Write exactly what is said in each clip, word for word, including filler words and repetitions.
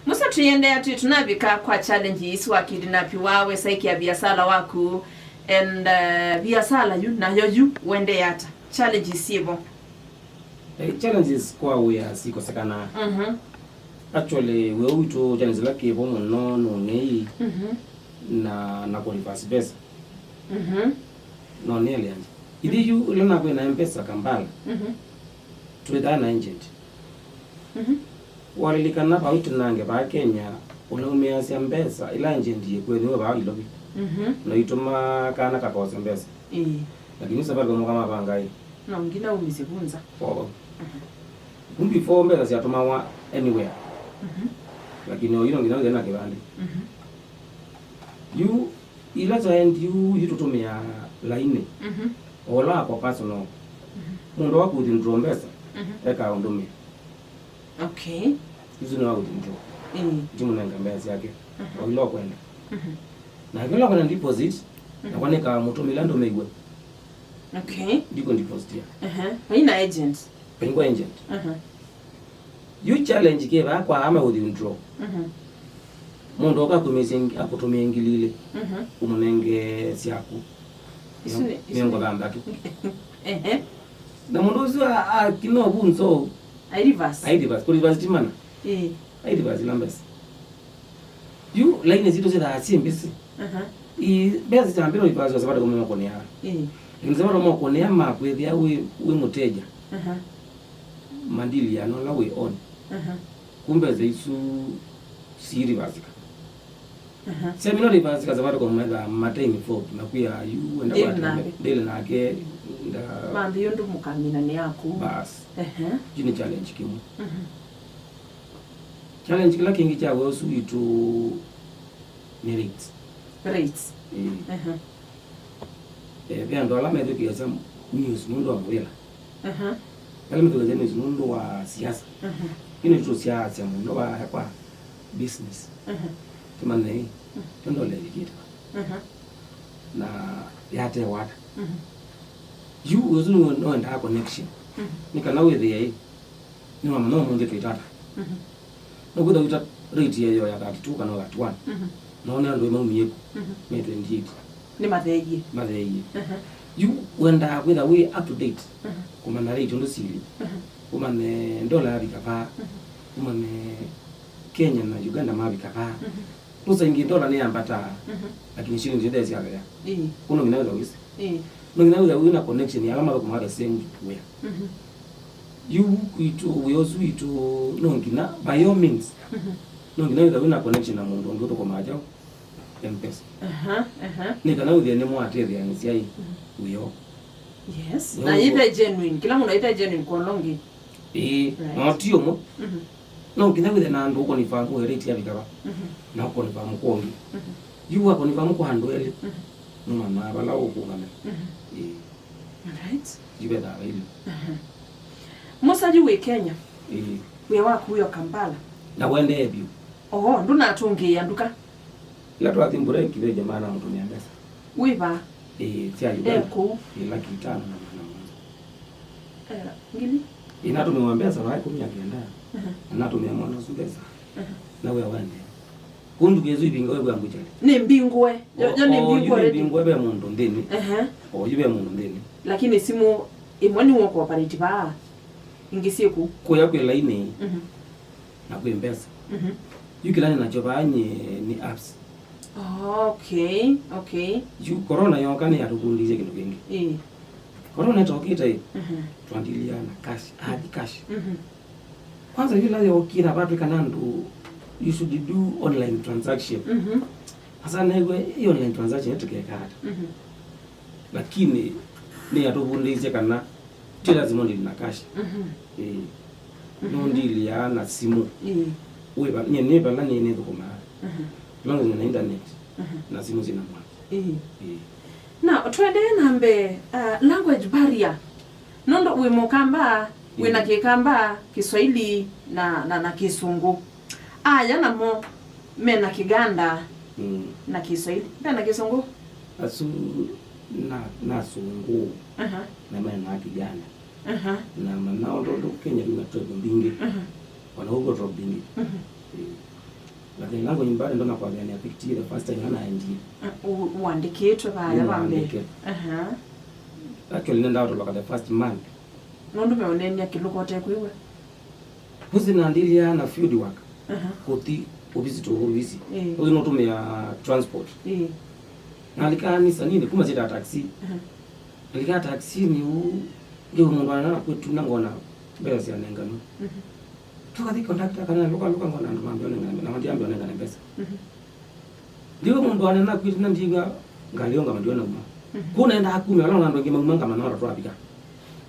Musa, tũiendeea twĩ tũnavika kwa challenge isu wa kidnapiwa, wesaĩkĩa viasala waku, and uh, viasala yu nayo yu wendeea ata? Challenges syĩvo? Eh, challenges kwa wĩa sikosekanaa. Mhm. Actually, wĩa witũ challenge ĩla kĩvo mũno nũnei Mhm. na na kũreverse mbesa. Mhm. No nĩeleanje. Ithyĩ yu ĩla nakwĩ na Mpesa Kampala, Mhm. twĩthaa na agent. Mhm. Walilikana vau tũnange vaa Kenya, ũnaumĩasya mbesa ila agent yĩkwĩ nĩwe vaa Nairobi. Mhm. Na itũma kana kakosa mbesa. Ĩĩ. Lakini Safaricom kamavanga ĩ. No nginya umisye vu nza. Oo. Mhm. Vu before mbesa syatũmawa anywhere. Mhm. Lakini oyu no nginya wĩthĩe na kĩvandĩ. Mhm. Yu ila tũendi yu, yu tũtũmĩaa lainĩ. Mhm. O ũla wakwa personal. Mhm. Mũndũ wa kũwithdraw mbesa, Mhm. eka ũndũmĩa. Okay. Isu nĩ wa withdraw. Ĩĩ. Ndimũnenga mbesa syake. Mhm. O ila ũkwenda. Mhm. Na kĩla ũkwenda deposit, Mhm. nakwa nĩkamũtũmĩla ndũmĩiwe. Okay. Ndikũ depositia. Aha. Haina agent. Pengwa agent. Aha. Yu challenge kĩ vaa kwa ama withdraw. Mhm. Mũndũ oka akũmĩsye ng-, akũtũmĩe ngili ilĩ, Mhm. ũmũnenge syaku. Isu nĩ- isu nĩ- mĩongo thanthatũ. Ehe. Na mũndũ ũsu a- akina ũvu nzou. Ai reverse. Ai reverse. Kũ reverse ti mana. Ĩĩ. Ai reverse ila mbesa. Yu laini sitũ syĩthaa syĩ mbĩsĩ. Aha. Ii mbesa syambĩrwo ipaswa Safaricom makũnĩaa. Ĩĩ. Lakini Safaricom makũnĩa makwĩthĩa wĩ, wĩ mũteja. Aha. Mandili ya nola wĩ on. Aha. Ku mbesa isu siirivasika. Aha. Syamina rivasika Safaricom methaa mate involved na kwĩa yu wenda Ndĩlĩ kwatanga. Nake. Ndĩlĩ nake. Nda- Mambi ũndũ mũkamina nĩ yaku. Bas. Aha. Yu nĩ challenge kĩmwe. Mhm. Challenge kĩla kĩngĩ kya wĩa ũsu witũ nĩ rates. Rates. Ĩĩ. Aha. Eh, ve andũ ala methũkĩasya news nũndũ wa mawĩla. Aha. Ala methũkĩasya news nũndũ wa siasa. Aha. Yu nĩtũsyaasya mũno wa kwa business. Aha. Tũmanye ĩ, Mhm. tondũ ũlevikĩte. Aha. Na yatewata. Mhm. Yu ũsu nĩwendaa connection. Mhm. Nĩ kana wĩthĩe ĩ, nĩwamanya ũmũnthĩ twĩtata. Mhm. Nokwĩthwa wĩta rate yeyo ya thirty-two kana thirty-one. Mhm. None andũ maumie ku Mhm. me twenty-eight. Nĩ matheeie. Matheeie. Mhm. Yu wendaa kwĩtha wĩ up to date. Mhm. Kũmanya rate ũndũ sili. Mhm. Ũmanye ndola yavika vaa. Mhm. Ũmanye Kenya na Uganda mavika vaa. Mhm. Nũsa ingĩ ndola nĩyambataa, Mhm. lakini shilingi nde syathea. Ĩĩ. Kũno nginya wĩtha wĩsĩ. Ĩĩ. No nginya wĩtha wĩna connection ya ala mathũkũmaa the same wĩa. Mhm. Yu kwitũ, wĩa ũsu witũ, no nginya, by all means, Mhm. no nginya wĩtha wĩna connection na mũndũ ũngĩ ũthũkũmaa kyaũ, Mpesa. Aha, aha. Nĩ kana wĩthĩe nĩmwatethĩanĩsya ĩ, Mhm. wĩa ũũ. Yes. No Na wĩthĩe genuine. Kĩla mũndũ aĩthĩe genuine kwa ũla ũngĩ. Ĩĩ, Right. no ti ũmwe. Mhm. No nginya wĩthe na andũ ũkonifam ũya rate yavika va, Mhm. na ũkonifam kwa ũngĩ. Mhm. Yu wakonifam kwa andũ elĩ, Mhm. nũmanyaa vala ũkũngamĩla. Mhm. Ĩĩ. Alright. Yu vethaa vailĩ. Mhm. Musa, yu wĩ Kenya? Ĩĩ. Wĩa waku wĩ o Kampala? Na wendee vyũ. Oo, ndũnatũngĩĩa nduka? Ĩla twathi break, ve jamaa namũtũmĩa mbesa. Wĩ va? Ĩĩ, sya Uganda. E kũu? Ĩĩ, laki itano na maana mũonza. Eh, ngili? Ĩĩ, natũmĩwa mbesa vaa ĩkũmi na kenda. Aha. Na natũmĩa mwana ũsu mbesa. Aha. Na wĩa waendeea. Kũu nduka ĩsu ivingũe kwa mbuchari. Nĩ mbingũe. Yo, yo nĩ mbingũe already. Mbingũe ve mũndũ nthĩnĩ. Aha. Oyu ve mũndũ nthĩnĩ. Lakini simũ ĩmwe nĩ woko operate vaa. Ingĩ syĩ kũu. Kũya kwĩ laini. Mhm. Na kwĩ mbesa. Mhm. Yu kĩla nĩ nakyo vaa nyie nĩ apps. Oh, okay, okay. Yu corona yoka nĩ yatũvundĩisye kĩndũ kĩngĩ. Ĩĩ. Corona ĩtokĩte ĩ, Mhm. twandilia na cash, hard cash. Mhm. Kwanza yu ĩla yokie na vatwĩka na andũ, you should do online transaction. Mhm. Asa newe ĩ online transaction ĩtũkeka ata? Mhm. Lakini nĩ yatũvundĩisye kana ti lazima ũndili na cash. Mhm. Ĩĩ. Mhm. No ndiliaa na simũ. Ĩĩ. Wĩ va-, nyie nĩ vala nĩ nĩthũkũmaa. Mhm. As long as nĩna internet Mhm. na simũ syĩna mwaki. Ĩĩ. Ĩĩ. Na tũendee na mbee, uh, language barrier. Nũndũ wĩ Mũkamba, wĩna Ĩĩ. Kĩkamba, Kĩswaili na, na, na Kĩsũngũ. Aya namo mena Kĩganda Mm. na Kĩswaili. Mena Kĩsũngũ? Asu na, na Sũngũ Aha. na mena Kĩganda. Aha. Na manao tondũ Kenya twĩna tribe mbingĩ. Aha. Ona ũguo tribe mbingĩ. Aha. Eh, Na thĩna ngũnyimba nĩ ndona kwambĩanĩa picture the first time na naendie. U- uandĩkĩtwe vaya vambee. Nĩwaandĩke. Aha. Actually nenda ũtoloka the first month. Nũndũ meũneenea kĩlũka ũtekwĩw'a. Ũsi nandĩlya na field work. Aha. Kũthi ovisi to ovisi. Ĩĩ. Ũsi nũtũmĩa transport. Ĩĩ. Nalika nisanini kuma syĩtaa taxi. Aha. Nalika taxi nĩ ũ ndio mũndũ anana kwetu na ngona mbesa sya nengano. Mhm. Tukathi conductor kana luka luka ngona andũ mambia nengana na mambia nengana mbesa. Mhm. Ndiwe mũndũ anena kwĩtĩ na ndiwa ngalĩ yo ngama ndiwa nauma. Mhm. Kũ naenda akumi ala andũ angĩ mauma ngama na watu twafika.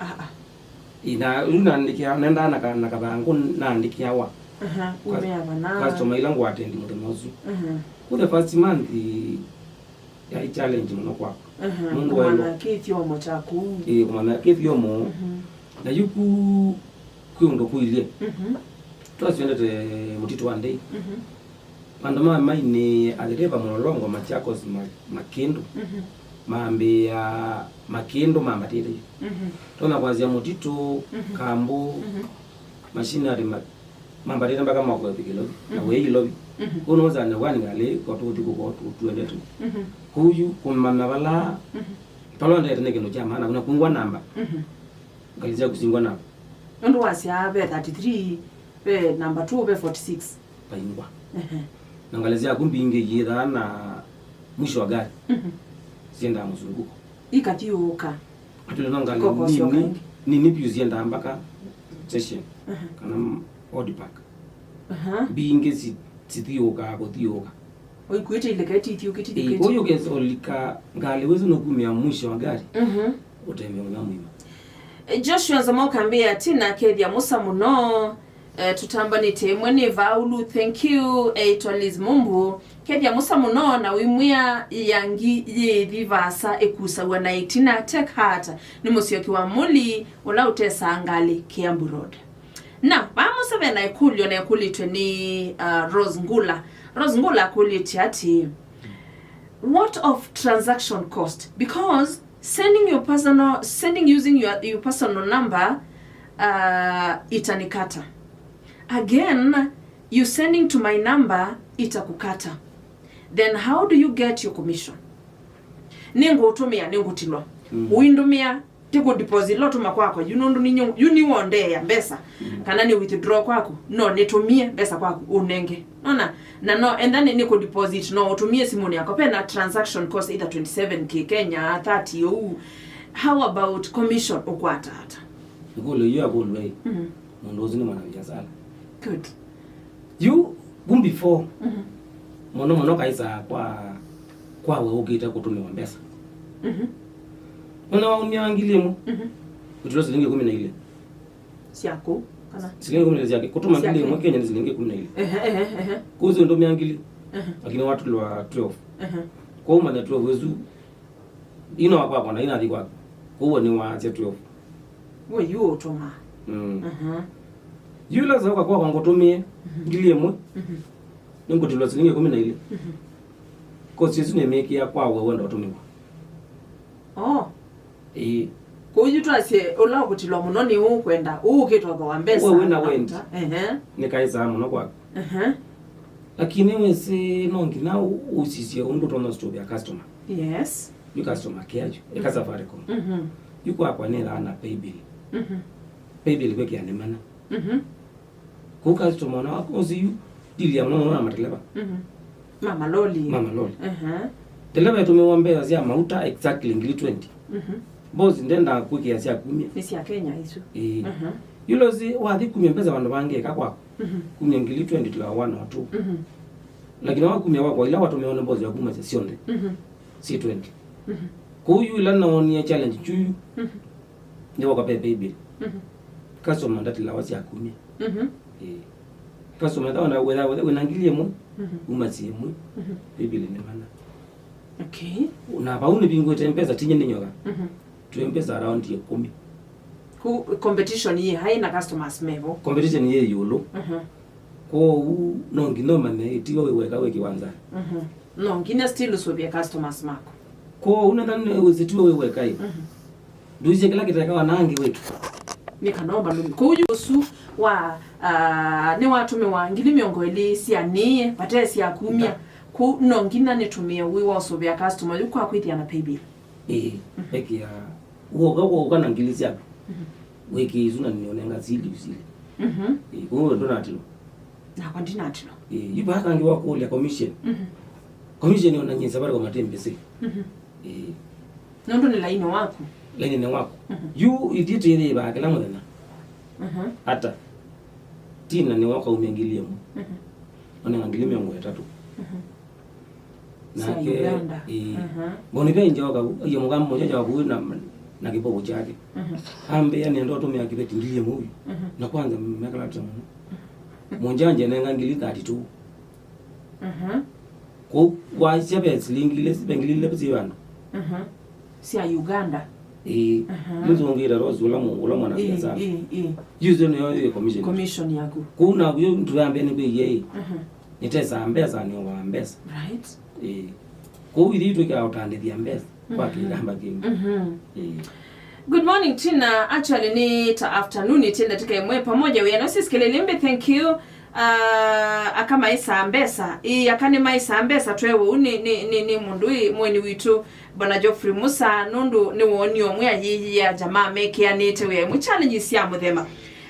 Ah ah. Ina rĩu naandĩkĩa nenda na ka- na kathangũ naandĩkĩa wa. Aha. Umea bana. Customer ila ngwatendi mũthenya ũsu. Aha. Ku the first month yaĩ challenge mũno kwakwa. Aha. Nũndũ wa kũmanya kĩthyomo kyaku. Ĩĩ, kũmanya kĩthyomo. Mhm. Na yu ku kwĩ ũndũ kũilye. Mhm. Twasiendete mũtitũ wa ndei. Mhm. Andũ ma maini athĩrĩva mũlolongo Machakos ma- makĩndũ. Mhm. Mambĩĩa makĩndũ mambatĩte. Mhm. Tona kwasya mũtitũ, mhm, kambũ, mhm, machinery ma- mambatĩte mpaka makoe piki Ilovi. Na mhm, wei Ilovi. Mhm. Kũu nũsane wani ngalĩ kotũthi kũko tuendete. Mhm. Kũu yu kũmanya vala, mhm, vala ndete nĩ kĩndũ kya maana, kuna kungwa namba. Mhm. Ngalĩ sya kusingwa namba. Nũndũ wasya ve thirty-three, ve number two, ve forty-six. Vaingwa. Ehe. Na ngalĩ syaku mbingĩ iyĩthaa na mwisho wa gari. Mhm. Siendaa mũsunguko. Ikathiũũka. Atule no ngalĩ kĩkoko syoka nini, ĩngĩ, nini biũ siendaa mpaka station. Aha. Kana m- odd park. Aha. Mbingĩ si- sithiũũkaa kũthiũũka. Oikuĩte ileka itithiũkĩte. Ĩĩ, ithiũkĩte. Ũyũ ũkesa ũlika ngalĩ wĩsu nũkumĩa mwisho wa gari. Mhm. Ũtembea mũthenya mũima. Eh, Joshua Nzama ũkambĩa ati nakethya mũsa mũno. Eh, tũtambanĩte ĩmwe nĩ vaulu, thank you. Eĩtwa Liz Mumbu. Kethya mũsa mũno na wĩmwĩa yangi yĩĩthi vaasa ĩkusaw'a na ĩtina. Take heart, nĩ mũsyoki wa Muli ũla ũtesaa ngalĩ Kiambu Road. Na vaa mũsa ve na ĩkũlyo na ĩkũlĩtwe nĩ, uh, Rose Ngula. Rose Ngula akũlĩtye atĩĩ, what of transaction cost? Because sending your personal, sending using your, your personal number, uh, itanikata. Again, you sending to my number itakukata. Then how do you get your commission? Nĩngũũtũmĩa, nĩngũtilwa. Mm. Ũindũmĩa, ti kũ deposit ĩla ũtũma kwakwa, yu nũndũ ninyu, yu nĩwondeea mbesa, mm, kana nĩ withdraw kwaku, no nĩtũmie mbesa kwaku, ũnenge. Nona? Na no, and then nĩ kũ deposit, no ũtũmie simũnĩ yakwa. Vena transaction cost either twenty-seven K Kenya, thirty ũu. How about commission, ũkwata ata? Ĩkũlyo yu yakũlw'a ĩ, mhm, mũndũ ũsu nĩ mwana biashara. Good. Yu, kum before, mhm, mũno mũno kaisaa kwa, kwa we ũkĩte kũtũmĩwa mbesa. Mhm. Ona waumya ngili ĩmwe, mhm, ũtilwa silingi kũmi na ilĩ. Syaku, kana? Silingi kũmi na ilĩ syake. Kũtũma ngili ĩmwe Kenya nĩ silingi kũmi na ilĩ. Ehe, ehe, ehe. Kũu ũndũmĩa ngili, ehe, lakini watulwa twelve. Ehe. Kwa umanya twelve ĩsu, ino wakwa kona, ina thi kwaku. Kwoou nĩ waasya twelve. We yu ũtũma. Mm. Aha. Yu lazima kwa kwa ngũtũmĩe, mhm, ngili ĩmwe. Mhm. Nĩngũtilwa silingi kũmi na ilĩ. Mhm. Kosi ĩsu nĩmĩkĩa kwa we wenda ũtũmĩwa. Oh. Ĩĩ. Kwoou yu twasye ũla ũkũtilwa mũno nĩ ũkwenda, ũũ ũkĩtwa thooa mbesa. We wĩna wendi. Ehe. Nĩkaĩsaa mũno kwaku. Ehe. Lakini wĩsĩ no nginya ũ- ũsisye ũndũ ũtonya ũsũvĩa customer. Yes. Yu customer care yu, eka Safaricom. Mhm. Yu kwakwa nĩthaa na paybill. Mhm. Paybill kwĩkĩa nĩ mana. Mhm. Kũu customer ona waku ũsi yu, deal ya mũno mũno na mateleva. Mhm. Ma maloli. Ma maloli. Aha. Ndeleva ĩtũmĩwa mbesa sya mauta exactly ngili twenty. Mhm. Boss ndenda kwĩkĩa sya kumya. Nĩ sya Kenya isu. Ĩĩ. Aha. Yu losi wathi kumya mbesa vandũ vangĩ eka kwaku. Mhm. Kumya ngili twenty to one or two. Mhm. Lakini wakumya kwakwa ila watũmĩwa nĩ boss ya kuma sya syonthe. Mhm. Si twenty. Mhm. Kũu yu ila naonie challenge chuyu. Mhm. Nĩ waka pe paybill. Mhm. Customer ndatilawa sya kumya. Mhm. Eh. Customer ta ona wetha wetha wĩna ngili ĩmwe, mhm, uma si ĩmwe. Mhm. Paybill nĩ mana. Okay. Na vau nĩ vingwĩte mpesa tinye nĩ nyoka. Mhm. Tu mpesa around ya kũmi. Ku competition yĩ hai na customers mevo. Competition yĩ yũlũ. Mhm. Kwoou no nginya ũmanye ĩtiwa wĩ weka wĩ kĩwanza. Mhm. No nginya still ũsũvie customers maku. Kwoou nenda nĩ ũsĩtiwa wĩ weka ĩ. Mhm. Ndũisye kĩla kĩtekawa na angĩ wĩke. nĩ kana ũmalũmye. Kwoou yu ũsu wa, ah, nĩwatũmĩwa ngili mĩongo ĩlĩ sya nĩe, vate sya kumya. Kwoou no nginya nĩtũmĩe ũĩ wa ũsũvĩa customer yu kwa kwĩthĩa na paybill. Ĩĩ, ekĩa, ũka, ũka na ngili syaku. Wĩkĩe isu na nĩũnenga sili usili. Mhm. Ĩĩ, kwoou ndũnatilwa. Nakwa ndinatilwa. Ĩĩ, yu vaa kangĩ wa kũlya commission. Mhm. Commission yonany'a Safaricom atĩ mbĩsĩ. Mhm. Ĩĩ. Nũndũ nĩ lainĩ waku. Lainĩ nĩ waku. Mhm. Yu ithyĩ twĩthĩĩvaa kĩla mũthenya. Mhm. Ata? Tina nĩwe ũkaumya ngili ĩmwe. Mhm. Onenga ngili mĩongo ĩtatũ. Mhm. Sya Uganda. Ĩĩ. Mhm. Ngoni ve njoka, aiya mũgambo mũnja njoka na, na kĩpovu kyake. Mhm. Ambĩa nĩenda ũtũmĩa kĩveti ngili ĩmwe ũyu. Mhm. Na kwanza mekala tya mũno. Mũnjanja nenga ngili thirty-two. Mhm. Kwoou wasya ve silingi ile, ve ngili ile syĩ vandũ. Mhm. Sya Uganda. Ĩĩ. Mhm. Nĩzũngĩte Rose ũla mu-, ũla mwana biashara. Ĩĩ, ĩĩ. Yu ĩsu nĩyo yĩ commission. Commission yaku. Kwoou naku yu ndũyambĩa nĩ kwĩie ĩ. Mhm. Nĩtesaa mbesa, nĩoaa mbesa. Right. Ĩĩ. Kwoou ithyĩ twĩkaa ũtandĩthya mbesa kwa kĩkamba kĩngĩ. Mhm. Ĩĩ. Good morning, Tina. Actually, nĩ ta afternoon, ĩtĩ ndatĩka ĩmwe pamoja. We are not sisikilele mbe, thank you. Ah, aka maĩsaa mbesa. Ĩĩ, aka nĩmaĩsaa mbesa, twe ũu nĩ, nĩ, nĩ, nĩ mũndũ ĩ, mweni witũ, Bwana Geoffrey Musa, nũndũ nĩwoonie ũmwe ayĩyĩa jamaa mekĩanĩte wĩa ĩmwe challenges sya mũthemba.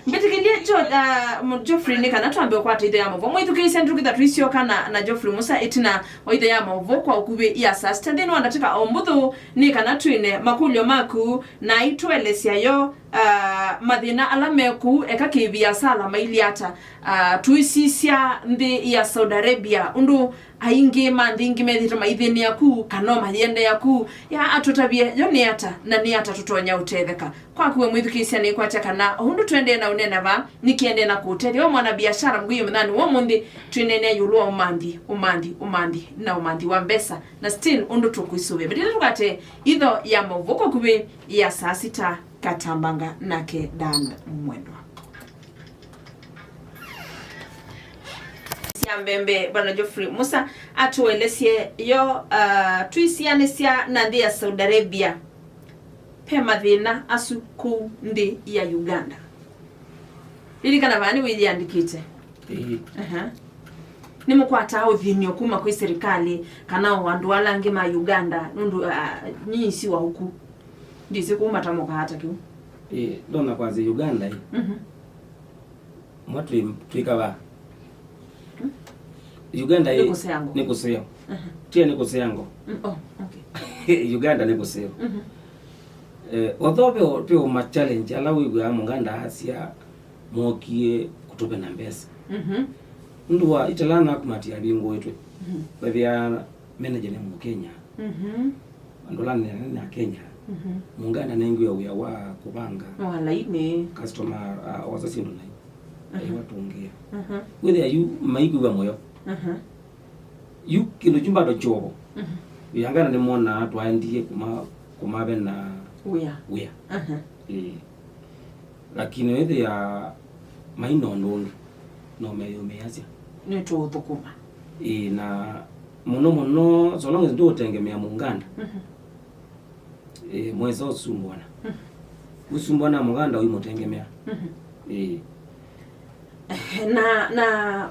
Mbĩtĩkĩlye Jo-, ah, mũ-, Geoffrey, nĩ kana twambe ũkwata itho ya maũvoo. Mwĩthukĩĩsya nĩtũkĩtha tũisyoka na, na Geoffrey Musa ĩtina wa itho ya maũvoo kwa ũkuvĩ ya saa sita nthĩnĩ wa ndatĩka o mbũthũ, nĩ kana twĩne makũlyo maku na aitũelesya yo, ah, mathĩna ala me kũu, eka kĩviasala mailyĩ ata. Ah, tũisisya nthĩ ya Saudi Arabia, ũndũ aingĩ ma nthĩ ingĩ methĩĩtwe maithĩnĩa kũu, kana o mayĩendeea kũu. Ya atũtavye yo nĩ ata, na nĩ ata tũtonya ũtetheka. Kwaku we mwĩthukĩĩsya, nĩkwatya kana o ũndũ tũendee na ũneena vaa, nĩkĩendee na kũũtethya we mwana biashara mũkũyũ mũthenya wa ũmũnthĩ. Twĩneenea ĩũlũ wa ũmanthi, ũmanthi, ũmanthi, na ũmanthi wa mbesa, na still ũndũ tũkwĩsũvĩa. Mbĩtĩte tũkate itho ya maũvoo kwa ũkuvĩ ya saa sita katambanga nake Dan Mwendwa. Sya mbembe, Bwana Geoffrey Musa atũelesye yo, uh, twĩsianĩsya na nthĩ ya Saudi Arabia. Pe mathĩna asu kũu nthĩ ya Uganda. Lilikana vaa nĩwĩyĩandĩkĩte. Ĩĩ. Aha. Nĩmũkwataa ũthĩny'o kuma kwĩ serikali kana o andũ ala angĩ ma Uganda, nũndũ, ah, nyinyi si wa huku. Ndĩsĩ kũu matamokaa ata kĩu. Ĩĩ, ndona kwanza Uganda ĩ. Mhm. Mwa twĩ, twĩka vaa. Uganda ĩ, nĩ kũseo. Nĩ kũseo. Mhm. Tia nĩ kũseo. Mm, oh, okay. Uganda nĩ kũseo. Mhm. Eh, although ve, ve ma challenge ala wĩw'aa mũnganda asya mokie kũtũvena mbesa. Mhm. Nũndũ wa itala naku mati avingũĩtwe. Mhm. Vethĩa manager nĩ Mũkenya. Mhm. Andũ ala nene na Kenya. Mhm. Mũnganda nengiwe wĩa wa kũvanga. Wa laini. Customer, uh, osa syĩndũ nai. Mhm. Aiwatũngĩa. Mhm. Wĩthĩa yu maikwĩw'a mũyo. Mhm. Yu kĩndũ kyu bado kyovo. Mhm. Ĩangana nĩmonaa twaendie kuma, kuma ve na wĩa. Wĩa. Mhm. Ĩĩ. Lakini wĩthĩa maina ũndũ ũngĩ, no meyũmĩĩasya. Nĩtũũthũkũma. Ĩĩ, na mũno mũno, so long as ndũũtengemea mũnganda. Mhm. Ĩĩ, mwesa ũsumbwana. Mhm. Ũsumbwana mũnganda ũimũtengemea. Mhm. Ĩĩ. Na, na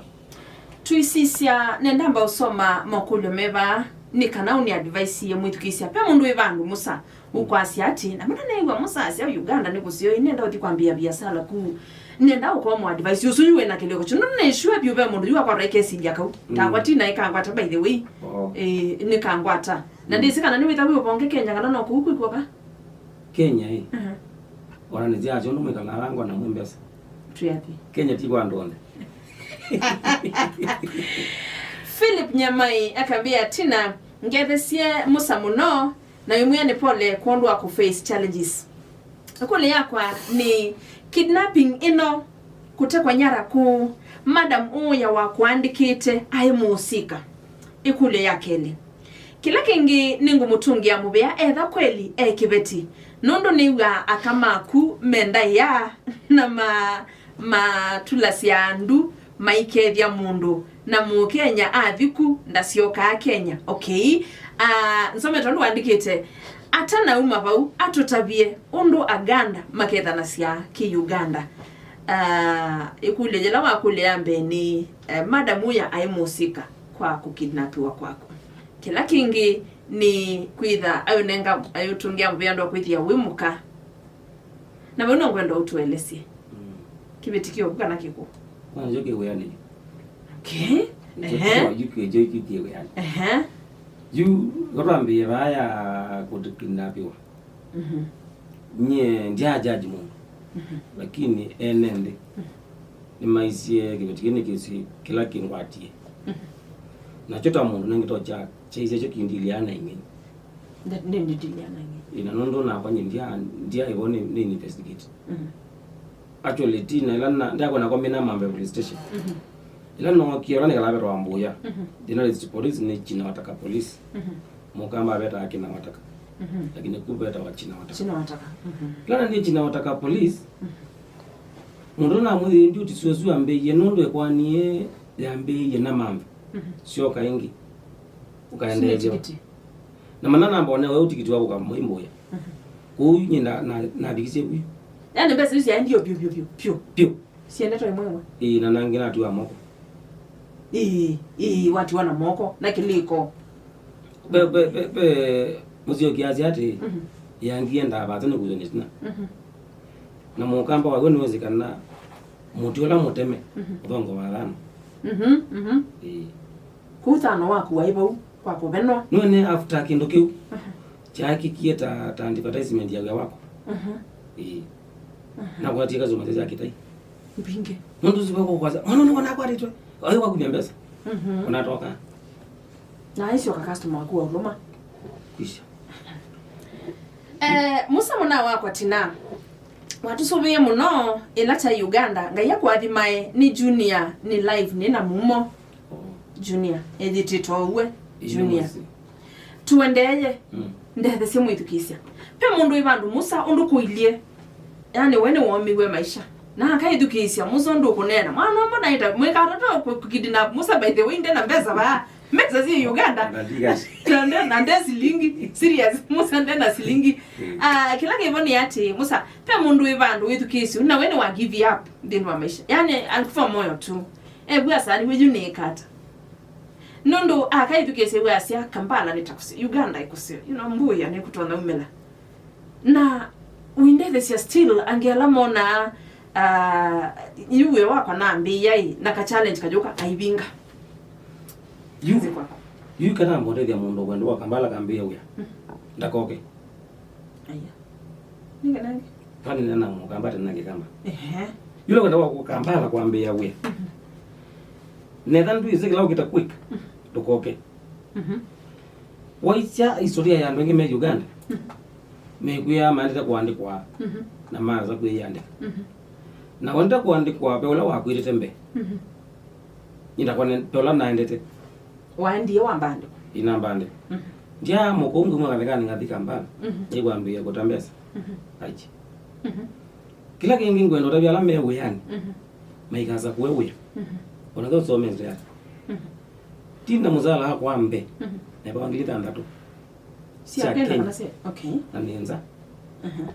tũisisya, nendamba ũsoma makũlyo me vaa, nĩ kana ũnĩ advice ye mwĩthukĩĩsya. Pe mũndũ wĩ vandũ mũsa, ũkwasya atĩ, na mũndũ neĩw'a mũsa asya Uganda nĩ kũseo, ĩ nenda ũthi kwambĩĩa biasala ku. Nenda ũkomwa advice. Ũsu yu wĩna kĩlĩko kyu. Nũndũ nĩ sure vyũ ve mũndũ yu akwata ĩkesilya kau. Mm. Takwa ti na ĩkangwata, by the way. Oh. Eh, nĩ kangwata. Na ndĩsĩ kana nĩwĩtha wĩ ũvonge Kenya kana no kũu kwĩkw'oka? Kenya ĩ. Mhm. Ona nĩ sya syonthe mwĩkalaa ngwa na mwĩ mbesa. Twĩathi. Kenya ti kwa andũ onthe. Philip Nyamai akambĩa, Tina, ngethesye mũsa mũno, na wĩmwĩa nĩ pole kwondũ wa kũface challenges. Ĩkũlyo yakwa nĩ, kidnapping ĩno, kũtekwa nyara kũũ, madam ũũ ya wakũandĩkĩte aĩ mũũsika? Ĩkũlyo ya kelĩ. Kĩla kĩngĩ nĩngũmũtũngĩa mũvea etha kweli e kĩveti, nũndũ nĩw'aa aka maku me ndaĩa na ma, matulasya ndu maikethya mũndũ, na Mũkenya athi ku ndasyokaa Kenya. Okay. Ah, nsome tondũ wandĩkĩte, Atanauma vau, atũtavye ũndũ Aganda makethanasya Kĩ-Uganda. Ah, ĩkũlyo yĩla wakũlya ya mbee nĩ, eh, madam ũya aĩ mũsika kwa kũkidnapiwa kwaku. Kĩla kĩngĩ nĩ kwĩtha ayũnenga, ayũtũngĩa mũvea andũ akwĩthĩa wĩ mũka. Na vau no ngwenda ũtũelesye. Mm. Kĩvĩtikĩo kũ kana kĩkũ? Kwanza kĩ wĩanĩ. Okay. Ehe. Kĩkĩo yu kĩkĩo kĩ wĩanĩ. Ehe. Yu, vatwambĩĩe vaa ya kũkidnapiwa. Mhm. Nyie ndyaa judge mũndũ. Mhm. Lakini ene nthĩ. Mhm. Nĩmaisye kĩvĩtikĩo nĩ kĩsi kĩla kĩngwatie. Mhm. Nakyo ta mũndũ nĩngĩtokya kyaisye kyo kindiliana ingĩ. Nda-, nĩ, nĩ ndiliana ingĩ. Ĩĩ, na nũndũ nakwa nyie ndia, ndia ĩvo nĩ, nĩ investigate. Mhm. Actually, ti na ĩla na, ndakwa nakwa mena Mambe police station. Mhm. Ĩla nookie, ĩla nĩkalavetwa Mbuya. Mhm. Journalist police nĩ Chinawataka police. Mhm. Mũkamba avetawa Kinawataka. Mhm. Lakini ku vetawa Chinawataka. Chinawataka. Mhm. Ĩla nandie Chinawataka police. Mhm. Mũndũ namwĩthĩe ndyuti syosu ambĩie nũndũ ekwanie yambĩie na Mambe. Mhm. Syoka ĩngĩ. Ũkaendeethya. Sina tikiti. Na mana namba one we ũtikiti wa kũka mũimbũya. Mhm. Kũu nyie na, na, navikisye vu. Yaani mbesa isu syaendie vyũ, vyũ, vyũ, vyũ. Vyũ. Siendetwe ĩmwe ĩmwe. Ĩĩ, na nangĩ natiwa moko. Ĩĩ, ĩĩ, watiwa na moko, na kĩlĩko. Ve, ve, ve, ve, mũsyĩ ũkĩasya atĩ, mhm, yangie ndavata nĩ kũsya nĩ tina. Mhm. Na mũkamba wawe nĩwĩsĩ kana mũtĩ ũla mũteme, mhm, ũthongo wa thano. Mhm, mhm. Ĩĩ. Kũu thano waku waĩ vau kwa kũvenwa. Nĩwene after kĩndũ kĩu, aha, kyaakikie ta, ta advertisement ya wĩa wakwa. Aha. Ĩĩ. Aha. Nakwatie kasoma sya kĩtai. Mbingĩ. Nũndũ ũsu vakwasya, mwana nĩwona akwatĩtwe. Ayo wakumya mbesa. Mhm. Unatoka. Na aisyoka customer waku wa ũlũma. Kwisha. Eh, Musa mũna wakwa Tina. Watũsũvĩie mũno ĩla kyaĩ Uganda. Ngai akũathimae, nĩ Junior, nĩ live, nĩ na mumo. Oh. Junior, ethĩtĩtwe ũw'e. Ĩĩ, Junior. Nĩwĩsĩ. Tũendeeye. Mm. Ndethesye mwĩthukĩĩsya. Ve mũndũ wĩ vandũ Musa ũndũ kũilyĩ. Yaani, we nĩwoomiw'e maisha. Na akaĩthukĩĩsya Musa ũndũ ũkũneena. Mwana ũmwe naĩta, mwĩkatata kũkidnap Musa, by the way, nde na mbesa vaa. Mbesa syĩ Uganda. Na ndiga. Na nde, na nde silingi. Serious. Musa nde na silingi. Mm. Ah, kĩla kĩvo nĩ atĩ, Musa, ve mũndũ wĩ vandũ wĩthukĩĩsya, na we nĩwa give up nthĩnĩ wa maisha. Yaani, alikufa moyo tu. Ew'a sani, we yu nĩĩka ata? Nũndũ akaĩthukĩĩsya wĩasya, Kampala nĩ ta kũseo, Uganda ĩ kũseo, you know, Mbuya nĩkũtonya umĩla. Na ũindethesya still, angĩ ala monaa, ah, yu wĩa wakwa nambĩĩai, na ka challenge kayũka aivinga. Yu, nzĩ kwakwa. Yu kana mbotethya mũndũ kwenda wa Kampala kambĩĩa wĩa. Mm. Ndakoke. Aya. Nĩngenange. Kwani nena mũkamba tena kĩkamba. Ehe. Yule kwenda wa kũkambala kwambĩĩa wĩa. Mhm. Netha ndwĩsĩ kĩla ũkĩta quick. Mhm. Ndũkoke. Mhm. Waisya historia ya andũ aingĩ me Uganda. Mhm. Mekwĩa maendete kũandĩkwa, mhm, na maasa kwĩyandĩka. Mhm. Na wendete kũandĩkwa ve ũla wakwĩtĩte mbee. Mhm. Nyie ndakwa ne-, ve ũla naendete. Waendie wambandĩkwa? Inambandĩkwa. Mhm. Ndyaamoka ũngĩ mwa kathĩkanĩ ngathi Kampala. Mhm. Nĩkwambĩĩa kũta mbesa. Mhm. Aji. Mhm. Kĩla kĩngĩ ngwenda ũtavya ala me wĩanĩ. Mhm. Maikasa kũe wĩa. Mhm. Ona thosomete ata. Mhm. Tinda mũsala wakwa mbee. Mhm. Nevawa ngili thanthatũ. Sya Kenya. Sya Kenya kana sya, okay. Na nĩ nza. Mhm.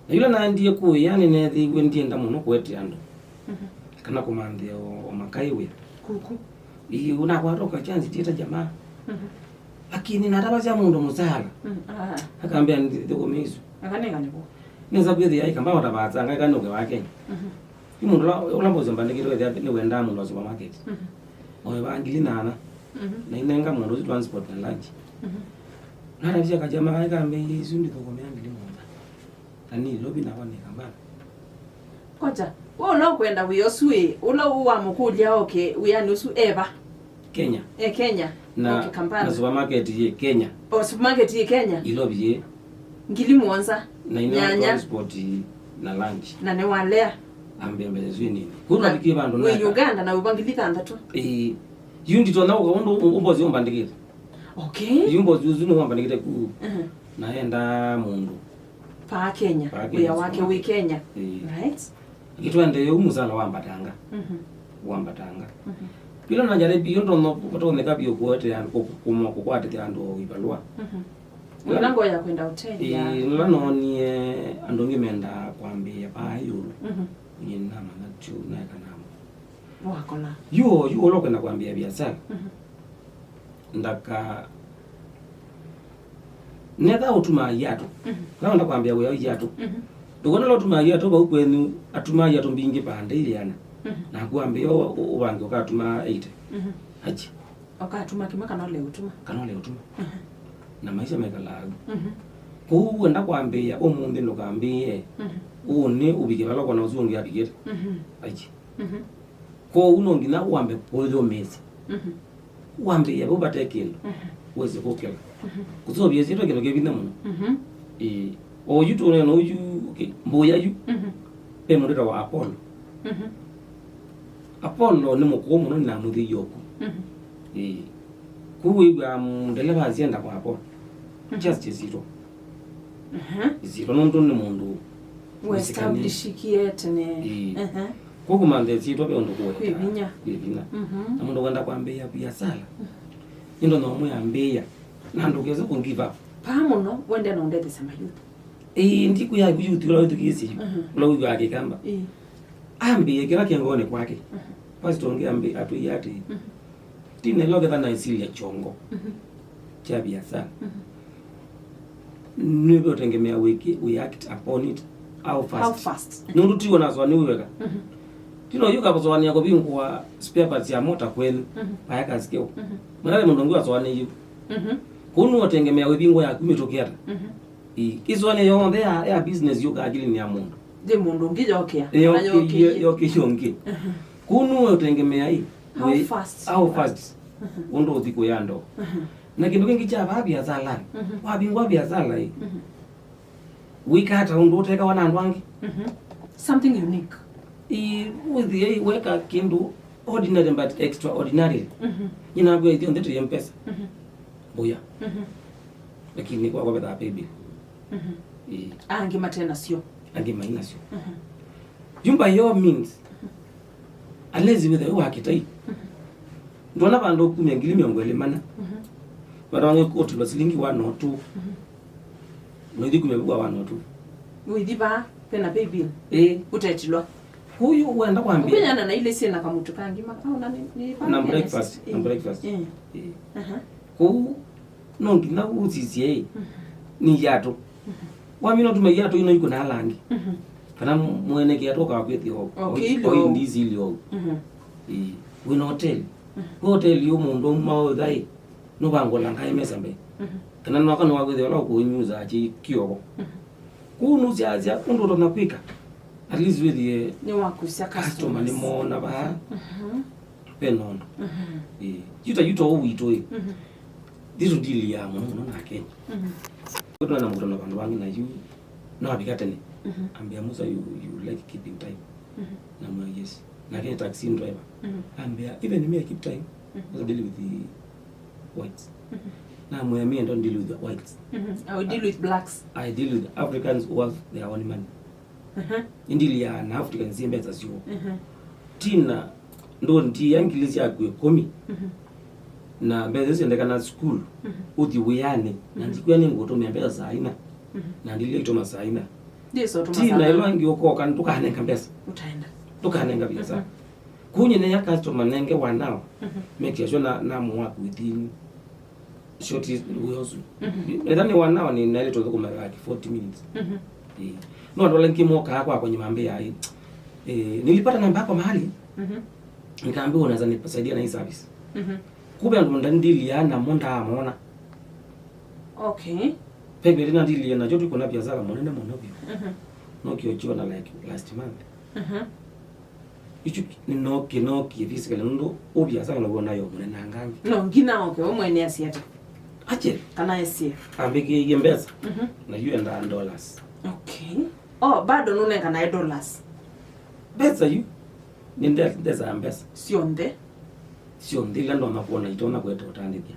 Na yĩla naendie kũĩa, nĩneethĩiwe ndienda mũno kũete andũ, mhm, kana kũmanthĩa o, o makaĩ wĩa. Kuku. Ĩĩ, ũnakwata ũka chance tiĩta jamaa. Mhm. Lakini natavasya mũndũ mũsala. Mhm. Ah. Akambĩa, "Ndithũkũme isu." Akanenga nĩkũ? Nĩnza kwĩthĩa ĩkamba watavasa, ngaika nũke wa Kenya. Mhm. Yu mũndũ ũla, ũla mbosi mbandĩkĩte wĩthĩa nĩwendaa mũndũ wa supermarket. Mhm. Oe va ngili nana. Mhm. Na inenga mũndũ ũsu transport na lunch. Mhm. Natavya kajama kaĩ kambĩie isu ndithũkũmĩa ngili mũonza. Na nĩ Nairobi nakwa nĩ Kampala. Koja, we ũla ũkwenda wĩa ũsu ĩ, ũla wamũkũlya oke wĩanĩ ũsu eva? Kenya. E Kenya. Na, okay, Kampala. Na supermarket yĩ Kenya. O, supermarket yĩ Kenya. Nairobi yĩ. Ngili mũonza. Na ina nyanya. Transport na lunch. Na nĩwalea. Ambĩa mbesa isu nini. Kũu na twavikie vandũ wĩ naka. Uganda na ũva ngili thanthatũ. Ĩĩ. Yu nditonya ũka ũndũ ũ-, ũmbosi ũmbandĩkĩte. Okay. Yu mbosi ũsu nĩwambandĩkĩte kũu. Mhm. Na enda mũndũ. Vaa Kenya. Vaa Kenya, wĩa wake wĩ Kenya. Ĩĩ. Right? Akĩtwendee ũu mũsala wambatanga. Mhm. Wambatanga. Mhm. Ĩla najaribio ndono kũtonyeka vyũ kũete andũ, kũ-, kũ-, kũkwatĩthya andũ o ivalũa. Mhm. Ĩla ngoo ya kwenda ũtethya. Ĩĩ, nĩla noonie andũ angĩ mendaa kwambĩĩa vaa ĩũlũ. Mhm. Nyie namanya tyu naeka namo. Wakola. Yu, yu ũla ũkwenda kwambĩĩa viasala. Mhm. Ndaka, netha ũtumaa iatũ. Mhm. Kana wenda kwambĩĩa wĩa wa iatũ. Mhm. Ndũkona ũla ũtumaa iatũ vau kwenyu, atumaa iatũ mbingĩ vaa ndeilĩana. Mhm. Naku wambĩĩa ũ-, ũ-, ũvange ũkatumaa eighty. Mhm. Achi. Ũkatuma kĩmwe kana ũle ũtuma. Kana ũle ũtuma. Mhm. Na maisha mekalaa ũu. Mhm. Kwoou wenda kwambĩĩa ũmũnthĩ ndũkambĩĩe. Mhm. Ũnĩ ũvike vala ũkona ũsu ũngĩ avikĩte. Mhm. Achi. Mhm. Kwoou no nginya wambe kwĩyũmĩĩsya. Mhm. Wambĩĩa vau vate kĩndũ. Mhm. Wĩsĩ kũkĩla. Mhm. Kũseũvya syĩtwa kĩndũ kĩ vinya mũno. Mhm. Ĩĩ. Oyu tũneena ũyu, okay, mbũya yu. Mhm. Ve mũndũ wĩtawa Apollo. Mhm. Apollo nĩ mũkũũ mũno, nĩnamwĩthĩie oku. Mhm. Ĩĩ. Kũu wĩw'aa ndeleva asyenda kwa Apollo. Mhm. Just ĩsyĩtwa. Mhm. Ĩsyĩtwa nũndũ nĩ mũndũ wĩsĩkanĩe. Westablishikie tene. Ĩĩ. Mhm. Kũu kũmantha ĩsyĩtwa ve ũndũ kũweta. Kwĩ vinya. Kwĩ vinya. Mhm. Na mũndũ wenda kwambĩĩa viasala. Mhm. Nĩndo no mwĩambĩĩa. Na ndũkese kũ give up. Paa mũno, wende na ũndethesya mayouth. Ĩĩ, ndikwĩa youth ũla wĩthukĩĩsye yu, mhm, ũla wĩw'aa Kĩkamba. Ĩĩ. Ambĩĩe kĩla kĩ ngoonĩ kwake. Mhm. Pastor ũngĩ ambĩ-, atwĩie atĩĩ, mhm, "Tina ĩla ũketha na ĩsilya kyongo, mhm, kya viasala, mhm, nĩve ũtengemea wĩkĩ, we act upon it, how fast." How fast? Nũndũ tiwe nasũanĩw'e weka. Mhm. Tina ũyũ ũkasũanĩa kũvingũa spare parts ya mota kwenyu, mhm, vaya kasikeo. Mhm. Mwana ve mũndũ ũngĩ wasũanĩie. Mhm. Kũu nũũtengemea wĩvingũa yaku mĩtũkĩ ata. Mhm. Ĩĩ, ĩsũanĩo yonthe ya, ya business yũkaa akilini ya mũndũ. Yĩ mũndũ ũngĩ yokĩa. Yokĩie, yokĩie ũngĩ. Mhm. Kũu nũũtengemea ĩ, how fast, how fast, mhm, ũndũ ũthi kũya ndoo. Mhm. Na kĩndũ kĩngĩ kya vaa viasalani, mhm, wavingwa viasala ĩ, mhm, wĩkaa ta ũndũ ũtekawa na andũ angĩ. Mhm. Something unique. Ĩĩ, wĩthĩe weka kĩndũ ordinary but extraordinary. Mhm. Nyina ngwĩa ithyonthe tũyĩ mpesa. Mhm. Mbũya. Mhm. Lakini kwakwa vethaa paybill. Mhm. Ĩĩ. Angĩ mate nasyo. Angĩ mai nasyo. Mhm. Yu by all means, mhm, unless wĩthĩe wĩ wa kĩtai. Mhm. Ndwona vandũ kumya ngili mĩongo ĩlĩ mana. Mhm. Vandũ vangĩ kũtilwa silingi one or two. Mhm. Noithi kumya vua one or two. Ũithi vaa, vena paybill. Ĩĩ. Ũtetilwa. Kũu wenda kwambia. Ũkĩnyana na ile syĩna kamũtu kangĩ ma-, au na nĩ, nĩ vaa na nĩ breakfast, na ĩĩ, breakfast. Ĩĩ. Ĩĩ. Aha. Kũu no nginya ũsisye ĩ, mhm, nĩ iatũ. Mhm. Wamina ũtuma iatũ ino ikũna ala angĩ. Mhm. Kana mwene kĩatũ ũkakwĩthĩa o-, okay, o-, ĩlĩ o-, o-, ndisi ilĩ o. Mhm. Ĩĩ. Wĩna hoteli. Mhm. Kwĩ hoteli yu mũndũ auma ũthaĩ, nũvangũla ngai mesa mbee. Mhm. Kana noka nĩwakwĩthĩa ũla ũkũnyusa kĩ kĩoko. Mhm. Kũu nũsyaasya ũndũ ũtonya kwĩka. At least wĩthĩe nĩwakusya customer customers. Nĩmoona vaa. Mhm. Ve nondo. Mhm. Ĩĩ. Yu ta yu to witũ ĩ. Mhm. This deal ya mũno mũno na Kenya. Mhm. Kwĩtũ na mũtano vandũ vangĩ na yu no avika tene. Mhm. Ambĩa, "Musa, you, you like keeping time?" Mhm. Namwĩa, "Yes." Nake taxi driver. Mhm. Ambĩa, "Even me, I keep time. Mhm. I deal with the whites." Mhm. Namwĩa, "Me, I don't deal with the whites. Mhm. I will deal with blacks. I deal with Africans who have their own money." Mhm. Nĩndiliaa na Africans mbesa syoo. Mhm. Tina ndũndia ngili syaku ĩkũmi. Mhm. Na mbesa isu syendekana sukulu, mhm, ũthi wĩanĩ, na, mhm, ndikwĩa nĩngũtũmĩa mbesa saa ina. Mhm. Na ndilia itũma saa ina. Ndiso tũma tina saa ĩla ina. Ĩngĩ ũkoka, ndũkanenga mbesa. Ũtaenda. Ndũkanenga mbesa. Mhm. Kũu nyie nea customer nenge one hour. Mhm. Make sure na, namũwaku within short wĩa ũsu. Mhm. Ethĩwa nĩ one hour nĩ naĩlĩte ũthũkũma like forty minutes. Mhm. Ĩĩ. No andũ ala angĩ mokaa kwakwa nyuma mbĩa ĩ. Eh, nilipata namba yako mahali. Mhm. Nikaambiwa unaweza nisaidia na hii service. Mhm. Kumbe andũ ndandilia namo ndaamona. Okay. Pengine ndandilia nacho tu kuna biashara mũnene mũno biũ. Mhm. No kĩo kĩona like last month. Mhm. Ichu nĩnookie, nookie physically nũndũ ũ biasala naw'o nayo mũnenangangi. No nginya oke we mwene asyete. Ache. Kana esie. Ambĩkĩie mbesa. Mhm. Na yu endaa dollars. Okay. Oh, bado nũnenganae dollars. Mbesa yu. Nĩ nde-, ndesaa mbesa. Syonthe. Syonthe ila ndona kuona itona kwete ũtandĩthya.